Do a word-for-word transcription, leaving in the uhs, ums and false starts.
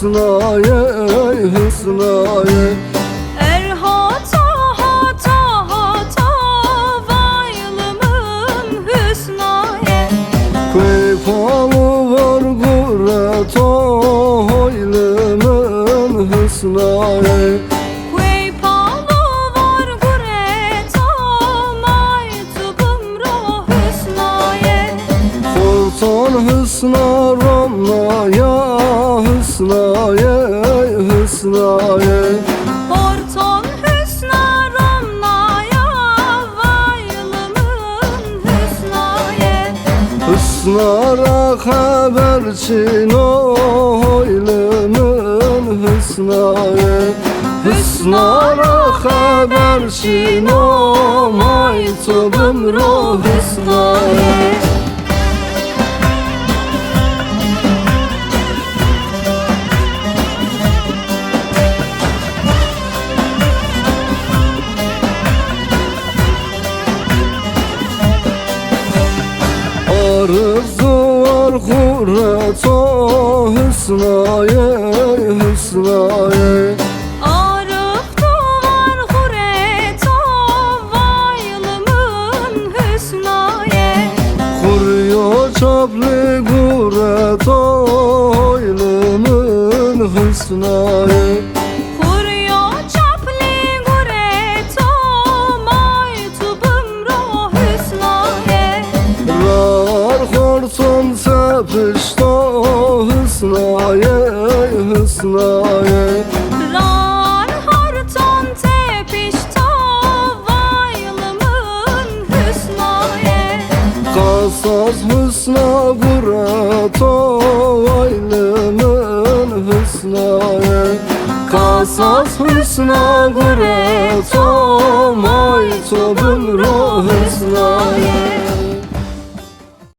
Husnaye, husnaye. Er hata, hata, hata, vaylı mın husnaye. Kuey palu var gure to hoylı mın husnaye. Kuey palu var gure to may Tubim ro husnaye. Horton husna romnaya, husnaye, husnaye. Horton husna romnaya, vaylı mın husnaye. Husna ra xeber çino, hoylı mın husnaye. Husna ra xeber çino, may tubim ro husnaye. Arıf duvar xure to husnaye, husnaye. Arıf duvar xure to vaylı mın husnaye. Xuryo çapli gure to hoylı mın husnaye. Xuryo çapli gure to may tubim ro husnaye. Rar horton tepişto husnaye, husnaye. Rar horton tepişto vaylı mın husnaye. Qasas husna gure to vaylı mın husnaye. Qasas husna gure to may tubim ro husnaye.